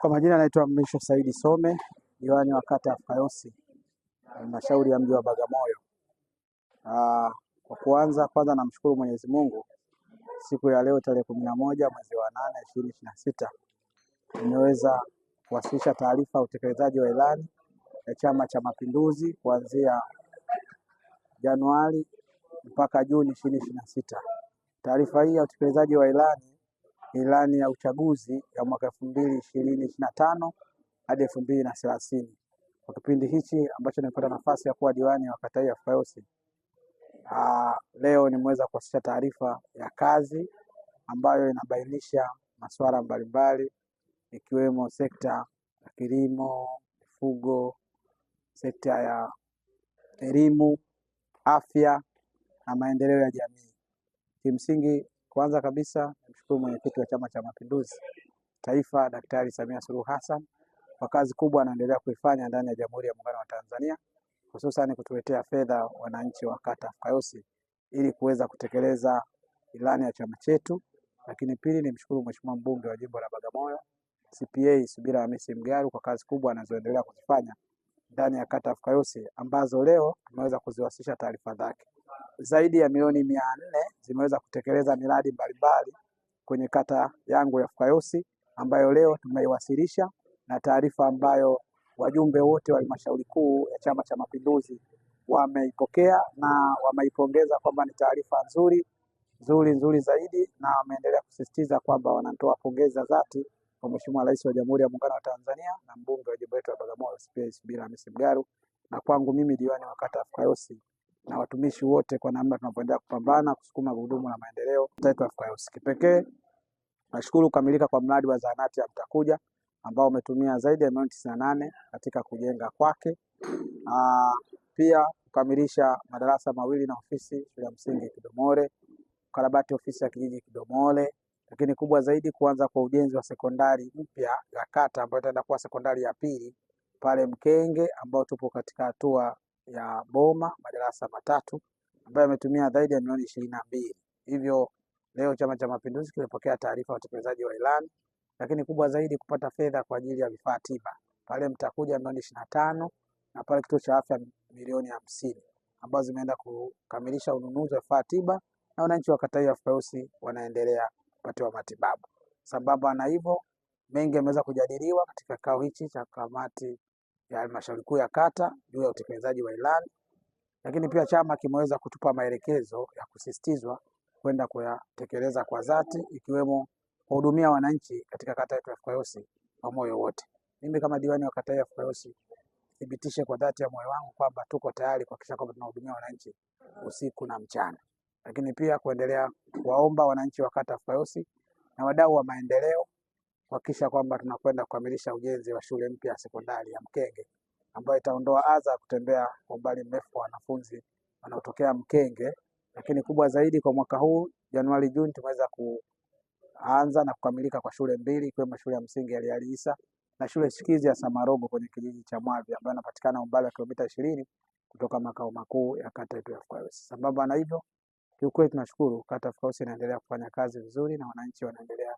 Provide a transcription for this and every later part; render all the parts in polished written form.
Kwa majina naitwa Mrisho Saidi Some, diwani wa kata ya Fukayosi, halmashauri ya mji wa Bagamoyo. Kwa kuanza kwanza namshukuru Mwenyezi Mungu, siku ya leo tarehe 11 mwezi wa 8 2026 nimeweza kuwasilisha taarifa ya utekelezaji wa ilani ya Chama cha Mapinduzi kuanzia Januari mpaka Juni 2026. Taarifa hii ya utekelezaji wa ilani ya uchaguzi ya mwaka 2025 hadi 2030. Kwa kipindi hichi ambacho nimepata nafasi ya kuwa diwani wa kata hii ya Fukayosi, leo nimeweza kuwasilisha taarifa ya kazi ambayo inabainisha masuala mbalimbali ikiwemo sekta ya kilimo, mifugo, sekta ya elimu, afya na maendeleo ya jamii. Kimsingi, kwanza kabisa nimshukuru mwenyekiti wa Chama cha Mapinduzi Taifa, Daktari Samia Suluhu Hassan kwa kazi kubwa anaendelea kuifanya ndani ya Jamhuri ya Muungano wa Tanzania, hususan kutuletea fedha wananchi wa kata Fukayosi ili kuweza kutekeleza ilani ya chama chetu. Lakini pili, nimshukuru Mheshimiwa mbunge wa jimbo la Bagamoyo CPA Subira Hamisi Mgaru kwa kazi kubwa anazoendelea kuzifanya ndani ya kata Fukayosi ambazo leo tumeweza kuziwasilisha taarifa zake. Zaidi ya milioni 400 zimeweza kutekeleza miradi mbalimbali kwenye kata yangu ya Fukayosi ambayo leo tumeiwasilisha na taarifa ambayo wajumbe wote wa halmashauri kuu ya Chama cha Mapinduzi wameipokea na wameipongeza kwamba ni taarifa nzuri nzuri nzuri zaidi, na wameendelea kusisitiza kwamba wanatoa pongezi za dhati kwa Mheshimiwa Rais wa Jamhuri ya Muungano wa Tanzania na mbunge wa jimbo letu la Bagamoyo CPA Subira Hamisi Mgaru, na kwangu mimi diwani wa kata ya Fukayosi na watumishi wote kwa namna tunavyoendelea kupambana kusukuma gurudumu la maendeleo yetu ya Fukayosi. Kipekee nashukuru kukamilika kwa mradi wa zahanati ya Mtakuja ambao umetumia zaidi ya milioni 98 katika kujenga kwake. Pia kukamilisha madarasa mawili na ofisi shule ya msingi Kidomole, kukarabati ofisi ya kijiji Kidomole, lakini kubwa zaidi kuanza kwa ujenzi wa sekondari mpya ya kata ambayo itaenda kuwa sekondari ya pili pale Mkenge, ambao tupo katika hatua ya boma madarasa matatu ambayo yametumia zaidi ya milioni 22. Hivyo leo Chama cha Mapinduzi kimepokea taarifa ya utekelezaji wa ilani, lakini kubwa zaidi kupata fedha kwa ajili ya vifaa tiba pale Mtakuja milioni 25 na pale kituo cha afya milioni 50 ambazo zimeenda kukamilisha ununuzi wa vifaa tiba na wananchi wa kata hii ya Fukayosi wanaendelea kupatiwa matibabu. Sambamba na hivyo, mengi yameweza kujadiliwa katika kikao hichi cha kamati ya halmashauri kuu ya kata juu ya utekelezaji wa ilani, lakini pia chama kimeweza kutupa maelekezo ya kusisitizwa kwenda kuyatekeleza kwa dhati, ikiwemo kuhudumia wananchi katika kata yetu ya Fukayosi kwa moyo wote. Mimi kama diwani wa kata ya Fukayosi thibitishe kwa dhati ya moyo wangu kwamba tuko tayari kuhakikisha kwamba tunahudumia wananchi usiku na mchana, lakini pia kuendelea kuwaomba wananchi wa kata ya Fukayosi na wadau wa maendeleo kuhakikisha kwamba tunakwenda kukamilisha ujenzi wa shule mpya ya sekondari ya Mkenge ambayo itaondoa adha ya kutembea kwa umbali mrefu kwa wanafunzi wanaotokea Mkenge. Lakini kubwa zaidi kwa mwaka huu Januari Juni tumeweza kuanza na kukamilika kwa shule mbili ikiwemo shule ya msingi ya Liali Isa na shule shikizi ya Samarogo kwenye kijiji cha Mwavi ambayo inapatikana umbali wa kilomita 20 kutoka makao makuu ya kata yetu ya Fukayosi. Sambamba na hivyo, kiukweli tunashukuru kata ya Fukayosi inaendelea kufanya kazi vizuri na wananchi wanaendelea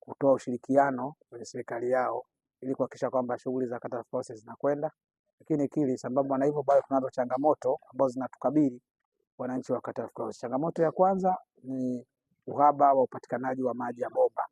kutoa ushirikiano kwenye serikali yao ili kuhakikisha kwamba shughuli za kata ya Fukayosi zinakwenda. Lakini kili sambamba na hivyo, bado tunazo changamoto ambazo zinatukabili wananchi wa kata ya Fukayosi. Changamoto ya kwanza ni uhaba wa upatikanaji wa maji ya bomba.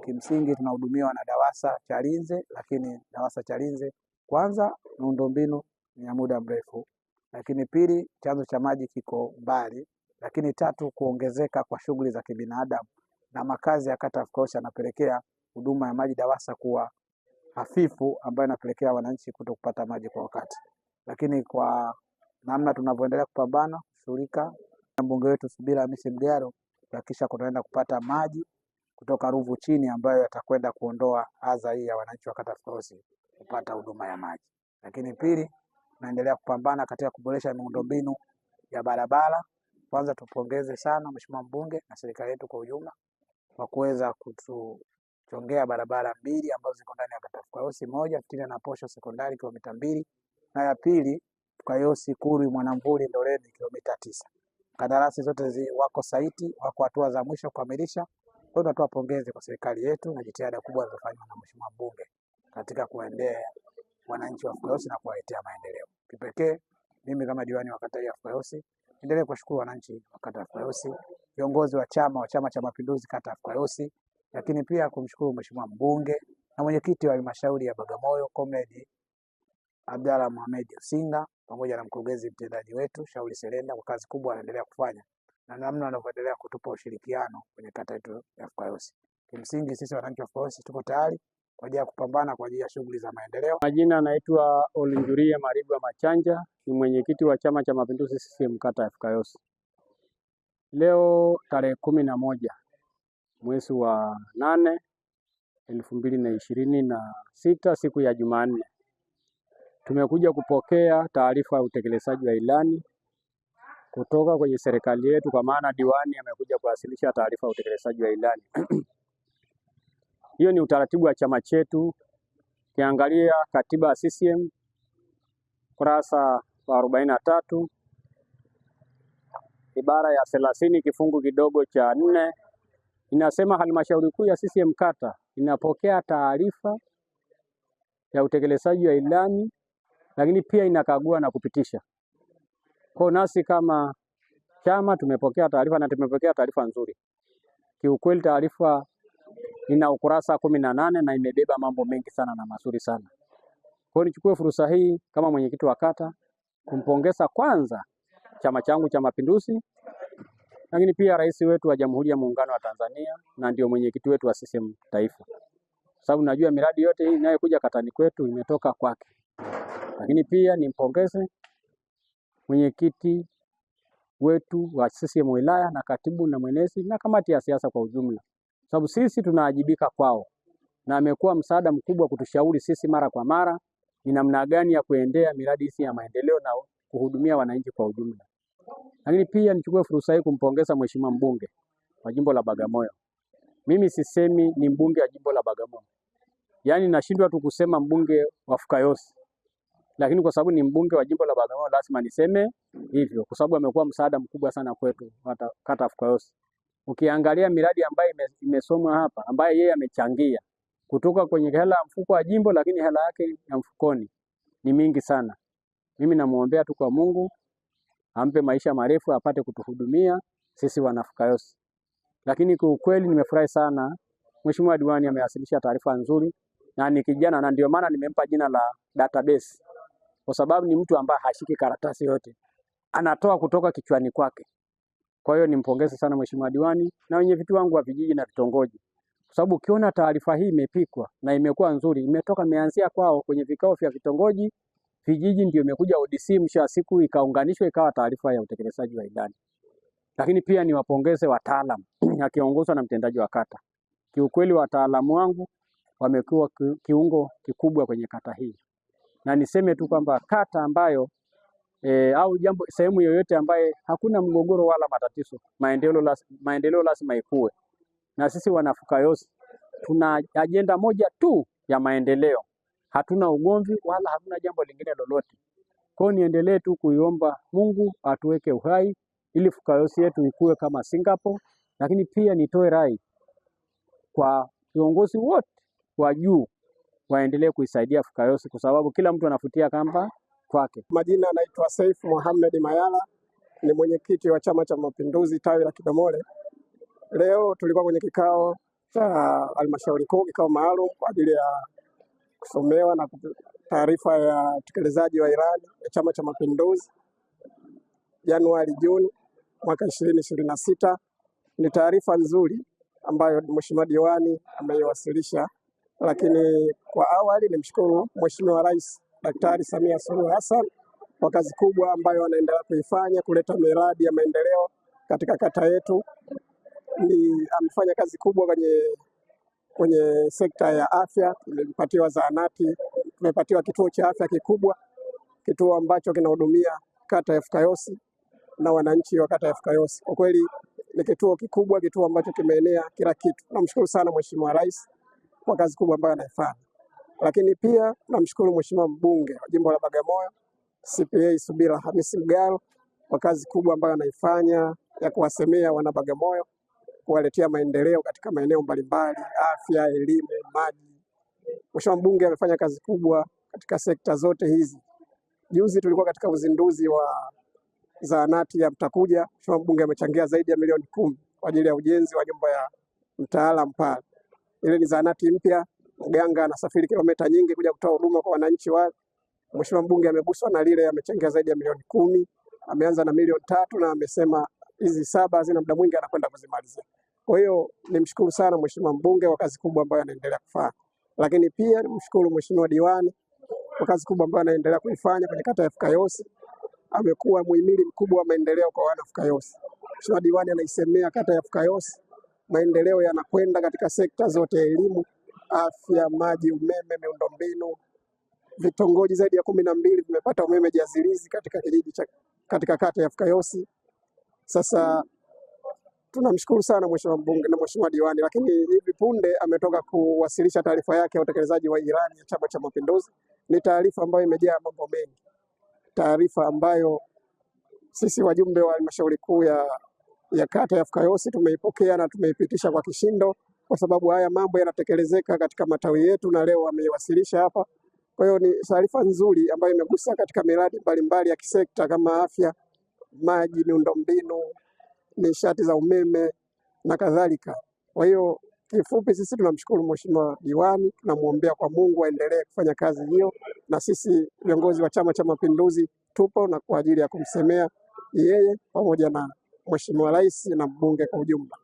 Kimsingi tunahudumiwa na DAWASA Chalinze, lakini DAWASA Chalinze kwanza miundombinu ni ya muda mrefu, lakini pili chanzo cha maji kiko mbali, lakini tatu kuongezeka kwa shughuli za kibinadamu na makazi ya kata ya Fukayosi yanapelekea huduma ya maji DAWASA kuwa hafifu, ambayo inapelekea wananchi kuto kupata maji kwa wakati. Lakini kwa namna tunavyoendelea kupambana kushughulika na mbunge wetu Subira Hamisi Mgaru kuhakikisha tunaenda kupata maji kutoka Ruvu chini ambayo yatakwenda kuondoa adha hii ya wananchi wa kata ya Fukayosi kupata huduma ya maji. Lakini pili, tunaendelea kupambana katika kuboresha miundombinu ya barabara. Kwanza tupongeze sana Mheshimiwa mbunge na serikali yetu kwa ujumla kwa kuweza kutuchongea barabara mbili ambazo ziko ndani ya kata ya Fukayosi, moja Fitina na Posho sekondari kilomita 2 na ya pili Fukayosi Kurwi Mwanamvuli Ndoleni kilomita 9. Kandarasi zote wako saiti, wako hatua za mwisho kukamilisha. Kwa hiyo tunatoa pongezi kwa serikali yetu na jitihada kubwa zilizofanywa na Mheshimiwa mbunge katika kuendea wananchi wa Fukayosi na kuwaletea maendeleo. Kipekee mimi kama diwani wa kata ya Fukayosi endelee kuwashukuru wananchi wa kata ya Fukayosi, viongozi wa Chama cha Mapinduzi kata ya Fukayosi, lakini pia kumshukuru Mheshimiwa mbunge na mwenyekiti wa halmashauri ya Bagamoyo Comrade Abdalla Mohamed Usinga pamoja na mkurugenzi mtendaji wetu Shauri Serenda kwa kazi kubwa anaendelea kufanya na namna wanavyoendelea kutupa ushirikiano kwenye kata yetu ya Fukayosi. Kimsingi sisi wananchi wa Fukayosi tuko tayari kwa ajili ya kupambana kwa ajili ya shughuli za maendeleo. Majina anaitwa Olinjuria Marigwa Machanja, ni mwenyekiti wa Chama cha Mapinduzi CCM kata ya Fukayosi. Leo tarehe 11 mwezi wa 8 2026, siku ya Jumanne, tumekuja kupokea taarifa ya utekelezaji wa ilani kutoka kwenye serikali yetu, kwa maana diwani amekuja kuwasilisha taarifa ya utekelezaji wa ilani. Hiyo ni utaratibu wa chama chetu. Ukiangalia katiba ya CCM kurasa wa 43 ibara ya 30 kifungu kidogo cha 4 inasema halmashauri kuu ya CCM kata inapokea taarifa ya utekelezaji wa ilani, lakini pia inakagua na kupitisha. Kwa nasi kama chama tumepokea taarifa na tumepokea taarifa nzuri. Kiukweli taarifa ina ukurasa 18 na imebeba mambo mengi sana na mazuri sana. Kwa hiyo nichukue fursa hii kama mwenyekiti wa kata kumpongeza kwanza chama changu cha Mapinduzi, lakini pia rais wetu wa Jamhuri ya Muungano wa Tanzania na ndio mwenyekiti wetu wa CCM Taifa, sababu najua miradi yote hii inayokuja katani kwetu imetoka kwake. Lakini pia nimpongeze mwenyekiti wetu wa CCM wilaya na katibu na mwenezi na kamati ya siasa kwa ujumla, sababu sisi tunaajibika kwao, na amekuwa msaada mkubwa kutushauri sisi mara kwa mara ni namna gani ya kuendea miradi hii ya maendeleo na kuhudumia wananchi kwa ujumla. Lakini pia nichukue fursa hii kumpongeza mheshimiwa mbunge wa jimbo la Bagamoyo. Mimi sisemi ni mbunge wa jimbo la Bagamoyo, yaani nashindwa tu kusema mbunge wa Fukayosi, lakini kwa sababu ni mbunge wa jimbo la Bagamoyo lazima niseme hivyo, kwa sababu amekuwa msaada mkubwa sana kwetu hata kata Fukayosi. Ukiangalia miradi ambayo imesomwa hapa ambayo yeye amechangia kutoka kwenye hela ya mfuko wa jimbo, lakini hela yake ya mfukoni ni mingi sana. Mimi namuombea tu kwa Mungu ampe maisha marefu apate kutuhudumia sisi wanafukayosi. Lakini kwa ukweli nimefurahi sana, Mheshimiwa diwani amewasilisha taarifa nzuri na ni kijana, na ndio maana nimempa jina la database, kwa sababu ni mtu ambaye hashiki karatasi yote, anatoa kutoka kichwani kwake. Kwa hiyo nimpongeze sana Mheshimiwa diwani na wenyeviti wangu wa vijiji na vitongoji, kwa sababu ukiona taarifa hii imepikwa na imekuwa nzuri, imetoka imeanzia kwao kwenye vikao vya vitongoji, vijiji, ndio imekuja ODC, mwisho wa siku ikaunganishwa ikawa taarifa ya utekelezaji wa ilani. Lakini pia niwapongeze wataalamu akiongozwa na mtendaji wa kata. Kiukweli wataalamu wangu wamekuwa kiungo kikubwa kwenye kata hii, na niseme tu kwamba kata ambayo au jambo sehemu yoyote ambaye hakuna mgogoro wala matatizo, maendeleo lazima ikue. Na sisi wanafukayosi tuna ajenda moja tu ya maendeleo, hatuna ugomvi wala hatuna jambo lingine lolote. Kwa hiyo niendelee tu kuiomba Mungu atuweke uhai ili Fukayosi yetu ikue kama Singapore, lakini pia nitoe rai kwa viongozi wote wa juu waendelee kuisaidia Fukayosi kwa sababu kila mtu anafutia kamba kwake. Majina anaitwa Saif Mohamed Mayala, ni mwenyekiti wa Chama cha Mapinduzi tawi la Kidomole. Leo tulikuwa kwenye kikao cha halmashauri kuu, kikao maalum kwa ajili ya kusomewa na taarifa ya utekelezaji wa ilani ya Chama cha Mapinduzi Januari Juni mwaka 2026. Ni taarifa nzuri ambayo Mheshimiwa diwani ameiwasilisha, lakini kwa awali nimshukuru Mheshimiwa Rais Daktari Samia Suluhu Hassan kwa kazi kubwa ambayo anaendelea kuifanya kuleta miradi ya maendeleo katika kata yetu. Ni amefanya kazi kubwa kwenye sekta ya afya. Tumepatiwa zahanati, tumepatiwa kituo cha afya kikubwa, kituo ambacho kinahudumia kata ya Fukayosi na wananchi wa kata ya Fukayosi. Kwa kweli ni kituo kikubwa, kituo ambacho kimeenea kila kitu. Namshukuru sana Mheshimiwa Rais kwa kazi kubwa ambayo anaifanya. Lakini pia namshukuru Mheshimiwa mbunge wa jimbo la Bagamoyo CPA Subira Hamisi Mgalo kwa kazi kubwa ambayo anaifanya ya kuwasemea wana Bagamoyo. kuwaletea maendeleo katika maeneo mbalimbali, afya, elimu, maji. Mheshimiwa mbunge amefanya kazi kubwa katika sekta zote hizi. Juzi tulikuwa katika uzinduzi wa zahanati ya Mtakuja. Mheshimiwa mbunge amechangia zaidi ya milioni 10 kwa ajili ya ujenzi wa nyumba ya mtaalam pale. Ile ni zahanati mpya, mganga anasafiri kilomita nyingi kuja kutoa huduma kwa wananchi wale. Mheshimiwa mbunge ameguswa na lile, amechangia zaidi ya milioni 10, ameanza na milioni 3 na amesema hizi 7 hazina muda mwingi anakwenda kuzimalizia. Kwa hiyo nimshukuru sana mheshimiwa mbunge kwa kazi kubwa ambayo anaendelea kufanya, lakini pia nimshukuru mheshimiwa diwani kwa kazi kubwa ambayo anaendelea kuifanya kwenye kata ya Fukayosi. Amekuwa muhimili mkubwa wa maendeleo kwa wana Fukayosi. Mheshimiwa diwani anaisemea kata ya Fukayosi, maendeleo yanakwenda katika sekta zote, elimu, afya, maji, umeme, miundombinu. Vitongoji zaidi ya 12 vimepata umeme jazilizi katika kijiji cha katika kata ya Fukayosi. Sasa tunamshukuru sana mheshimiwa mbunge na mheshimiwa diwani, lakini hivi punde ametoka kuwasilisha taarifa yake ya utekelezaji wa ilani ya Chama cha Mapinduzi. Ni taarifa ambayo imejaa mambo mengi, taarifa ambayo sisi wajumbe wa halmashauri kuu ya kata ya Fukayosi tumeipokea na tumeipitisha kwa kishindo, kwa sababu haya mambo yanatekelezeka katika matawi yetu na leo wameiwasilisha hapa. Kwa hiyo ni taarifa nzuri ambayo imegusa katika miradi mbalimbali ya kisekta kama afya, maji, miundombinu, nishati za umeme na kadhalika. Kwa hiyo kifupi, sisi tunamshukuru mheshimiwa diwani, tunamwombea kwa Mungu aendelee kufanya kazi hiyo, na sisi viongozi wa Chama cha Mapinduzi tupo na kwa ajili ya kumsemea yeye pamoja na mheshimiwa rais na mbunge kwa ujumla.